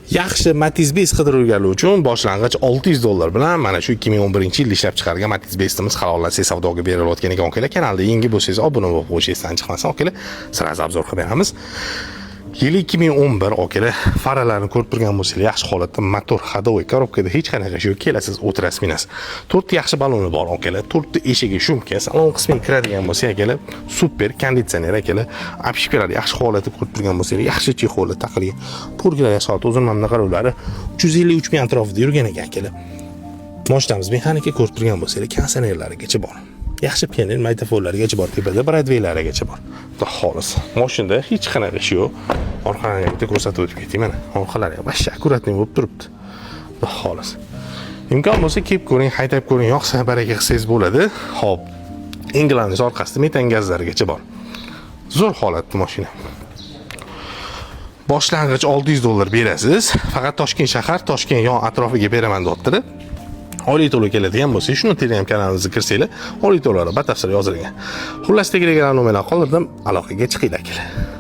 Yaxshi Matiz Base qidiruvganlar uchun boshlang'ich 600 dollar bilan mana shu 2011-yilda ishlab chiqarilgan Matiz Base'imiz halollansa savdoga berilayotgan ekan, akalar. Kanalda yangi bo'lsangiz, obuna bo'lib qo'yish esdan chiqmasin, akalar. Сразу обзор qilib beramiz. Yili 2011, akalar, faralarni ko'rib turgan bo'lsanglar, yaxshi holatda, motor ходовой, коробка da hech qanaqa ish yo'q, kelasiz, o'tirasiz, minasiz. To'rtta yaxshi baloni bor, akalar, to'rtta eshigi шумка. Salon qismiga kiradigan bo'lsak, akalar, super konditsioner, akalar, обшивка lar yaxshi holatda, ko'rib turgan bo'lsanglar, yaxshi чехол lar taqilgan, полка lar yaxshi holatda. O'zini mana bunaqa qarovlari 353 ming atrofida yurgan ekan, akalar. Moshinamiz mexanika, ko'rib turgan bo'lsanglar, konditsionerlarigacha bor. Yaxshi pianino magnitofonlarigacha bor, tepada Broadwaylargacha bor. Xudo xohlasa. Mashinada hech qanaqa ish yo'q. Orqalarini bitta ko'rsatib o'tib ketay mana. Orqalari ham вообще аккуратный bo'lib turibdi. Xudo xohlasa. Imkon bo'lsa kelib ko'ring, haydab ko'ring, yoqsa baraka qilsangiz bo'ladi. Xo'p. Eng главный si, orqasida metan gazlarigacha bor. Zo'r holatda mashina. Boshlang'ich 600 dollar berasiz. Faqat Toshkent shahar, Toshkent yon atrofiga beraman deyaptilar. Oylik to'lov keladigan bo'lsa, shuni Telegram kanalimizga kirsanglar, oylik to'lovlar batafsil yozilgan. Xullas, Telegram nomerlarni qoldirdim, aloqaga chiqinglar, akalar.